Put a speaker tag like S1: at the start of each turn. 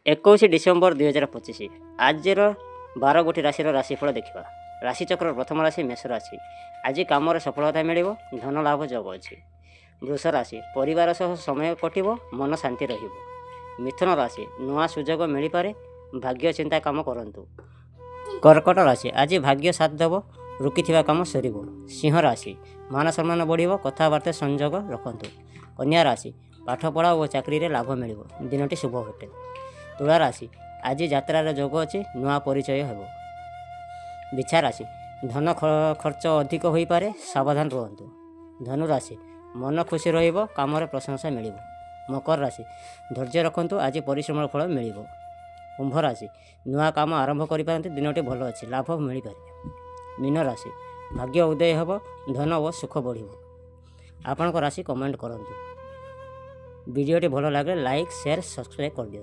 S1: 21 December 2025। ଆଜିର 12 ଗୋଟି ରାଶିର ରାଶିଫଳ ଦେଖିବା। ରାଶିଚକ୍ରର ପ୍ରଥମ ରାଶି ମେଷ ରାଶି। ଆଜି କାମରେ ସଫଳତା ମିଳିବ, ଧନ ଲାଭ ଯୋଗ ଅଛି। ବୃଷ ରାଶି, ପରିବାର ସହ ସମୟ କଟିବ, ମନ ଶାନ୍ତି ରହିବ। ମିଥୁନ ରାଶି, ନୂଆ ସୁଯୋଗ ମିଳିପାରେ, ଭାଗ୍ୟ ଚିନ୍ତା କାମ କରନ୍ତୁ। କର୍କଟ ରାଶି, ଆଜି ଭାଗ୍ୟ ସାଥ ଦେବ, ରୁକିଥିବା କାମ ସରିବ। ସିଂହ ରାଶି, ମାନ ସମ୍ମାନ ବଢ଼ିବ, କଥାବାର୍ତ୍ତା ସଂଯୋଗ ରଖନ୍ତୁ। କନ୍ୟା ରାଶି, ପାଠପଢ଼ା ଓ ଚାକିରିରେ ଲାଭ ମିଳିବ, ଦିନଟି ଶୁଭ ଅଟେ। ତୁଳା ରାଶି, ଆଜି ଯାତ୍ରାର ଯୋଗ ଅଛି, ନୂଆ ପରିଚୟ ହେବ। ବିଛା ରାଶି, ଧନ ଖର୍ଚ୍ଚ ଅଧିକ ହୋଇପାରେ, ସାବଧାନ ରୁହନ୍ତୁ। ଧନୁ ରାଶି, ମନ ଖୁସି ରହିବ, କାମରେ ପ୍ରଶଂସା ମିଳିବ। ମକର ରାଶି, ଧୈର୍ଯ୍ୟ ରଖନ୍ତୁ, ଆଜି ପରିଶ୍ରମର ଫଳ ମିଳିବ। କୁମ୍ଭ ରାଶି, ନୂଆ କାମ ଆରମ୍ଭ କରିପାରନ୍ତି, ଦିନଟି ଭଲ ଅଛି, ଲାଭ ମିଳିପାରେ। ମୀନ ରାଶି, ଭାଗ୍ୟ ଉଦୟ ହେବ, ଧନ ଓ ସୁଖ ବଢ଼ିବ। ଆପଣଙ୍କ ରାଶି କମେଣ୍ଟ କରନ୍ତୁ। ଭିଡ଼ିଓଟି ଭଲ ଲାଗିଲେ ଲାଇକ୍, ସେୟାର, ସବସ୍କ୍ରାଇବ୍ କରିଦିଅନ୍ତୁ।